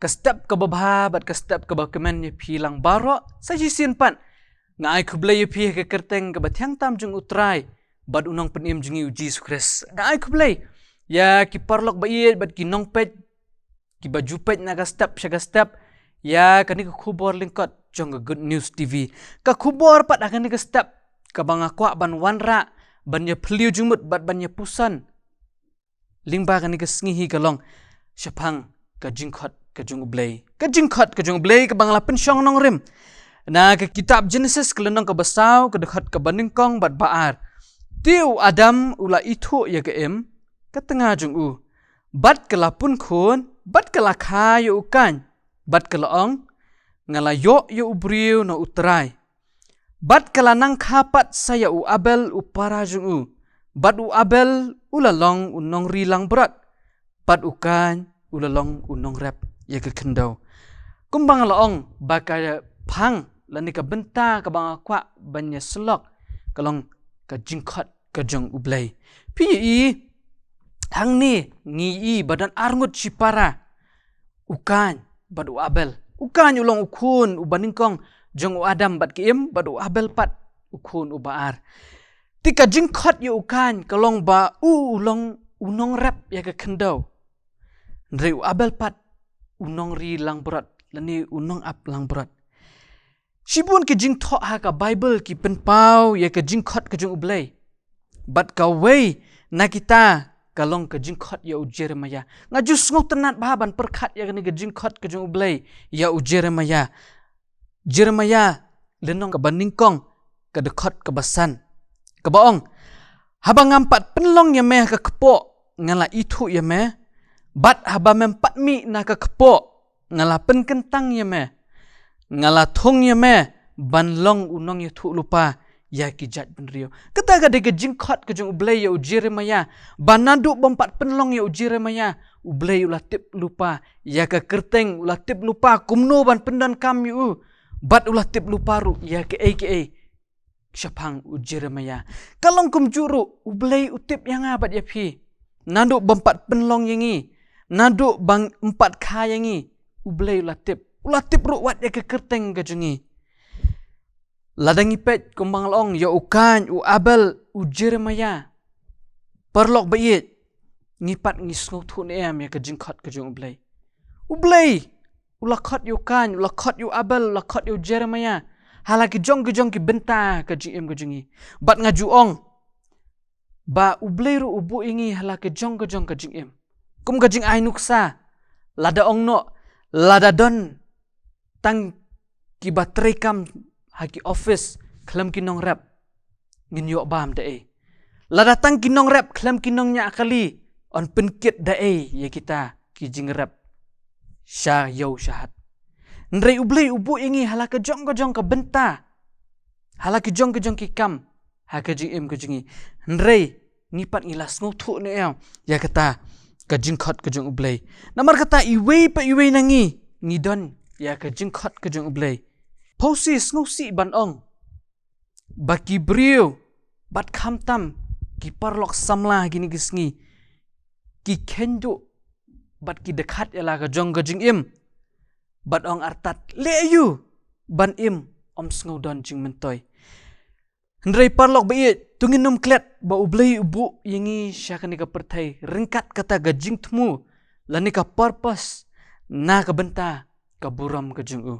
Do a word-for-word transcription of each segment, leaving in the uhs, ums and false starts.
ka step kaba bha bad ka step kaba kmen ïa phi lang baroh. Sa shisien pat nga ai khublei ïa phi ha ka kyrteng kaba thiang tam jong U Trai bad U Nongpynim jong ngi U Jisu Khrist. Nga ai khublei ïa ki paralok ba ïeit bad ki nongpeit kiba ju peit na ka step sha ka step ïa kane ka khubor lyngkot jong ka Good News T V. Ka khubor pat ha kane ka step kaba nga kwah ban wanrah, ban ïa phylliew jingmut bad ban ïa puson lyngba kane ka sngi hi ka long shaphang ka jingkhot ka jong U Blei. Ka jingkhot ka jong U Blei kaba nga la pynshong nongrim na ka kitab Genesis ka lynnong kaba saw, ka dkhot kaba nyngkong bad ba ar. Te u Adam u la ithuh ïa ka im ka tnga jong u, bad ka la pun khun, bad ka la kha ïa u Kain, bad ka la ong, nga la ïoh ïa u briew na U Trai. Bad ka la nang kha pat sa ïa u Abel u para jong u. Bad u Abel u la long u nongri langbrot, bad u Kain u la long u nongrep ïa ka khyndew. Kumba nga la ong ba ka phang lane ka bynta kaba nga kwah ban ïa sylok ka long ka jingkhot ka jong U Blei. Phi ïohi hangne ngi ïohi ba don arngut shipara, u Kain bad u Abel. U Kain u long u khun uba nyngkong jong u Adam bad ka Im, bad u Abel pat u khun uba ar. Te ka jingkhot ïa u Kain ka long ba u u long u nongrep ïa ka khyndew. Hynrei u Abel pat u nongri langbrot lane u nongap langbrot. Shibun ki jingthoh ha ka Baibl ki pynpaw ïa ka jingkhot ka jong U Blei. Bad kawei na kita ka long ka jingkhot ïa u Jeremiah. Nga ju sngewtynnad bha ban pyrkhat ïa kane ka jingkhot ka jong U Blei ïa u Jeremiah. Jeremiah lynnong kaba nyngkong, ka dkhot kaba san, kaba ong, haba ngam pat pynlong ïa me ha ka kpoh nga la ithuh ïa me, bad haba mem pat mih na ka kpoh nga la pynkyntang ïa me, nga la thung ïa me ban long u nongïathuhlypa ïa ki jaitbynriew. Kata ka dei ka jingkhot ka jong U Blei ïa u Jeremiah, ba naduh bym pat pynlong ïa u Jeremiah, U Blei u la tip lypa ïa ka kyrteng, u la tip lypa kumno ban pyndonkam ïa u, bad u la tip lypa ruh ïa kaei kaei shaphang u Jeremiah. Ka long kumjuh ruh U Blei u tip ïa nga bad ïa phi. Naduh bym pat pynlong ïa ngi, naduh bym pat kha ïa ngi, U Blei u la tip. U la tip ruh wat ïa ka kyrteng ka jong ngi. Lada ngi peit kumba nga la ong ïa u Kain, u Abel, u Jeremiah, paralok ba ïeit, ngi pat ngi sngewthuh ne em ïa ka jingkhot ka jong U Blei? U Blei u la khot ïa u Kain, u la khot ïa u Abel, u la khot ïa u Jeremiah ha la ki jong ki jong ki bynta ka jingim ka jong ngi. Bad nga ju ong ba U Blei ruh u buh ïa ngi ha la ki jong ki jong ka jingim. Kum ka jingai nuksa, lada ong noh, lada don tang kiba trei kam ha ki office khlem ki nongrep, ngin ïoh bam da ei? Lada tang ki nongrep khlem ki nongñiah kali, yn pynkit da ei ïa kita ki jingrep sha ïew sha hat? Hynrei U Blei u buh ïa ngi ha la ka jong ka jong ka bynta, ha la ki jong ka jong ki kam ha ka jingim ka jong ngi. Hynrei ngi pat ngi la sngewthuh ne em ïa kata ka jingkhot ka jong U Blei? Namar kata iwei pa iwei na ngi ngi don ïa ka jingkhot ka jong U Blei. Phewse sngewsih ban ong ba ki briew bad khamtam ki paralok samla ha kine ki sngi ki kheiñ duh bad ki dkhat ïa la ka jong ka jingim, bad ong artat, leh aïu ban im, ym sngew don jingmyntoi. Hynrei paralok ba ïeit, to ngin ym klet ba U Blei u buh ïa ngi sha kane ka pyrthei ryngkat kata ka jingthmu lane ka purpose na ka bynta ka burom ka jong u.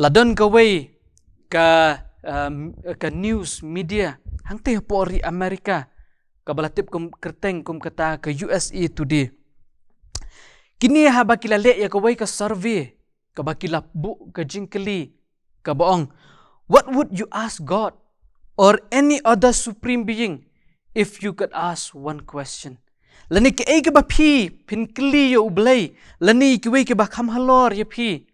La don kawei ka, um, ka news media hangtei hapoh ri America kaba la tip kum kyrteng kum kata ka U S A Today. Kine haba ki la leh ïa kawei ka survey kaba ki la buh ka jingkylli kaba ong, what would you ask God or any other supreme being if you could ask one question? Lane kaei kaba phi phin kylli ïa U Blei lane kiwei kiba kham halor ïa phi,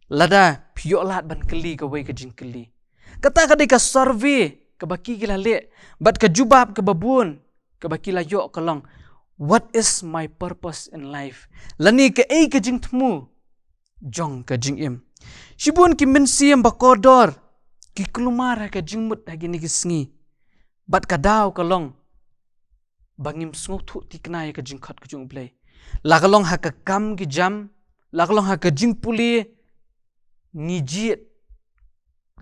lada phi ïoh lad ban kylli kawei ka jingkylli? Kata ka dei ka survey kaba ki ki la leh, bad ka jubab kaba bun kaba ki la ïoh ka long, what is my purpose in life? Lane kaei ka jingthmu jong ka jingim? Shibun ki mynsiem ba kordor ki kulmar ha ka jingmut ha kine ki sngi, bad ka daw ka long ba ngim sngewthuh thikna ïa ka jingkhot ka jong U Blei. La ka long ha ka kam ki jam, la ka long ha ka jingpule, ngi jied,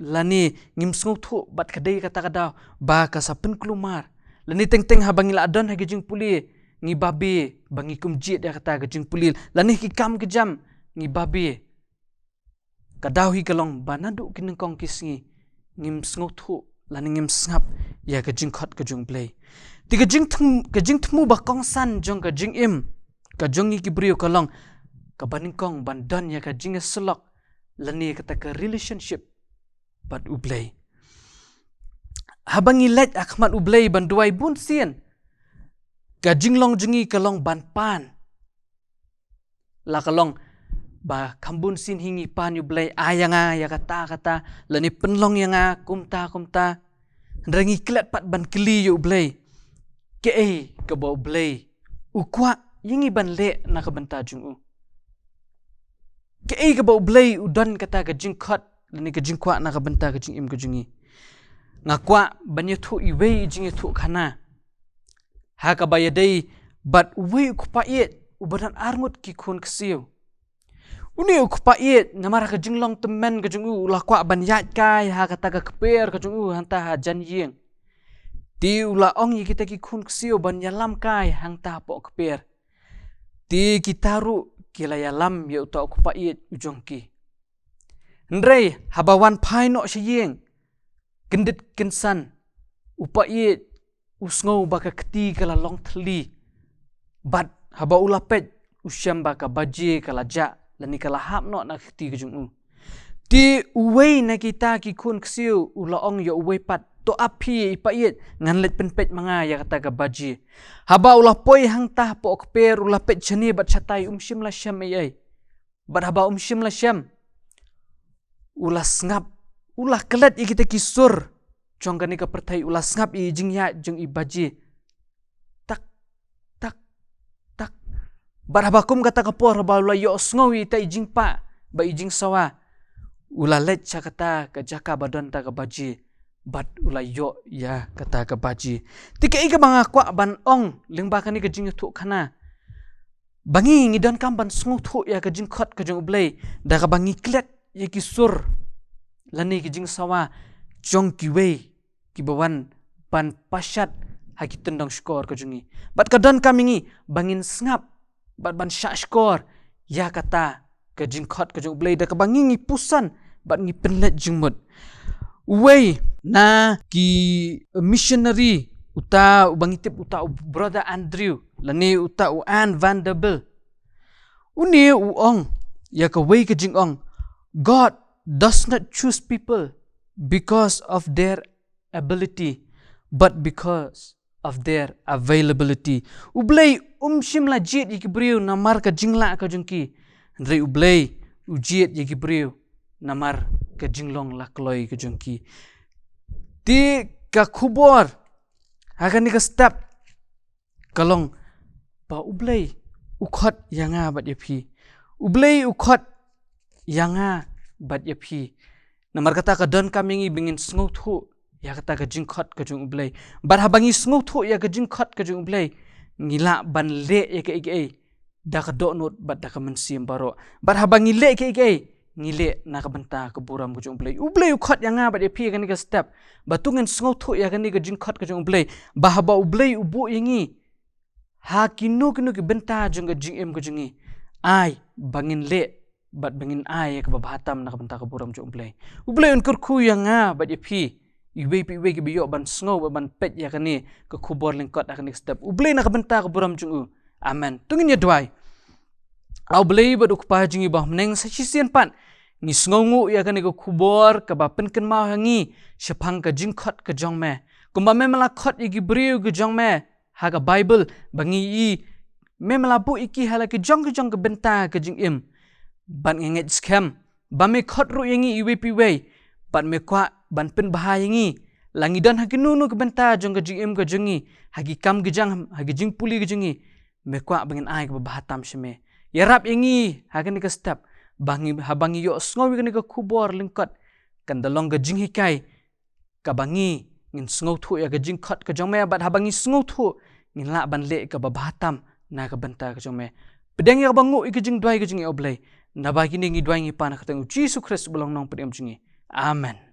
lane ngim sngewthuh bad ka dei kata ka daw ba ka sa pynkulmar. Lane teng teng haba ngi la don ha ka jingpule, ngi babe ba ngi kum jied ïa kata ka jingpule, lane ki kam ki jam, ngi babe. Ka daw hi ka long ba naduh ki nyngkong ki sngi ngim sngewthuh lane ngim sngap ïa ka jingkhot ka jong U Blei. Te ka jingthmu, ka jingthmu ba kongsan jong ka jingim ka jong ngi ki briew ka long kaba nyngkong ban don ïa ka jingïasyllok lane kata ka relationship bad U Blei. Haba ngi leit ha khmat U Blei ban duwai bunsien, ka jinglong jong ngi ka long ban pan. La ka long ba kham bunsien hi ngi pan ïa U Blei, ai ïa nga ïa kata kata, lane pynlong ïa nga kumta kumta. Hynrei ngi klet pat ban kylli ïa U Blei, kaei kaba U Blei u kwah ïa ngi ban leh na ka bynta jong u? Kaei kaba U Blei u don kata ka jingkhot lane ka jingkwah na ka bynta ka jingim ka jong ngi? Nga kwah ban ïathuh iwei i jingïathuhkhana ha kaba ïadei bad uwei u kpa ïeit uba don arngut ki khun ksiew. Une u kpa ïeit, namar ha ka jinglong tymmen ka jong u, u la kwah ban ïaid kai ha kata ka kper ka jong u hangta hajan ïing. Te u la ong ïa kita ki khun ksiew ban ïalam kai hangta hapoh kper. Te kita ruh ki la ïalam ïa uta u kpa ïeit u jong ki. Hynrei haba wan phai noh sha ïing, kyndit kynsan, u kpa ïeit u sngew ba ka kti ka la long thylli. Bad haba u la peit, u shem ba ka baje ka la jah lane ka la hap noh na ka kti ka jong u. Te uwei na kita ki khun ksiew u la ong ïa uwei pat, to ap phi i kpa ïeit, ngan leit pynpeit ma nga ïa kata ka baje. Haba u la poi hangta hapoh kper, u la peit shane bad shatai, um shym la shem ei ei. Bad haba um shym la shem, u la sngap, u la klet ïa kita ki sur jong kane ka pyrthei, u la sngap ïa i jingïaid jong i baje. Tak, tak, tak. Bad haba kum kata ka por haba u la ïohsngew ïa ita i jingpah bad i jingsawa, u la leit sha kata ka jaka ba don kata ka baje bad u la ïoh ïa kata ka baje. Te kaei kaba nga kwah ban ong lyngba kane ka jingïathuhkhana, ba ngi ngi donkam ban sngewthuh ïa ka jingkhot ka jong U Blei da kaba ngi klet ïa ki sur lane ki jingsawa jong kiwei kiba wan ban pashat ha ki tyndong shkor ka jong ngi. Bad ka donkam ïa ngi ba ngin sngap bad ban shah shkor ïa kata ka jingkhot ka jong U Blei da kaba ngi ngi puson bad ngi pynleit jingmut. Uwei na ki missionary, uta uba ngi tip uta u Brother Andrew lane uta u Anne Vanderbilt, une u ong ïa kawei ka jingong, God does not choose people because of their ability, but because of their availability. U Blei um shym la jied ïa ki briew namar ka jinglah ka jong ki. Hynrei U Blei u jied ïa ki briew namar ka jinglong la kloi ka jong ki. Te ka khubor ha kane ka step ka long ba U Blei u khot ïa nga bad ïa phi. U Blei u khot ïa nga bad ïa phi. Namar kata ka donkam ïa ngi ba ngin sngewthuh ïa kata ka jingkhot ka jong U Blei. Bad haba ngi sngewthuh ïa ka jingkhot ka jong U Blei, ngi lah ban leh ïa kaei kaei da ka dohnud bad da ka mynsiem baroh. Bad haba ngi leh kaei kaei, ngi leh na ka bynta ka burom ka jong U Blei. U Blei u khot ïa nga bad ïa phi ha kane ka step ba to ngin sngewthuh ïa kane ka jingkhot ka jong U Blei, ba haba U Blei u buh ïa ngi ha kino kino ki bynta jong ka jingim ka jong ngi, ai ba ngin leh bad ba ngin ai ïa kaba bha tam na ka bynta ka burom jong U Blei. U Blei un kyrkhu ïa nga bad ïa phi, iwei pa iwei kiba ïoh ban sngew bad ban peit ïa kane ka khubor lyngkot ha kane ka step. U Blei na ka bynta ka burom jong u. Amen. To ngin ïa duwai. A U Blei bad U Kpa jong ngi uba ha bneng, sa shisien pat ngi sngewnguh ïa kane ka khubor kaba pynkynmaw ha ngi shaphang ka jingkhot ka jong me. Kumba me me la khot ïa ki briew ka jong me ha ka Baibl ba ngi i, me me la buh ïa ki ha la ki jong ki jong ki bynta ka jingim. Bad nga ngeit skhem ba me khot ruh ïa ngi iwei pa iwei, bad me kwah ban pynbha ïa ngi, la ngi don ha kino kino ki bynta jong ka jingim ka jong ngi, ha ki kam ki jam, ha ki jingpule ka jong ngi, me kwah ba ngin ai kaba bha tam sha me. Ïarap ïa ngi ha kane ka step ba ngi, haba ngi ïohsngew ïa kane ka khubor lyngkot, kan da long ka jinghikai kaba ngi ngin sngewthuh ïa ka jingkhot ka jong me, bad haba ngi sngewthuh, ngin lah ban leh kaba bha tam na ka bynta ka jong me. Pdiang ïa kaba nguh ïa ka jingduwai ka jong ngi, O Blei. Naba kine ngi duwai ngi pan ha ka kyrteng U Jisu Khrist uba long Nongpynim jong ngi. Amen.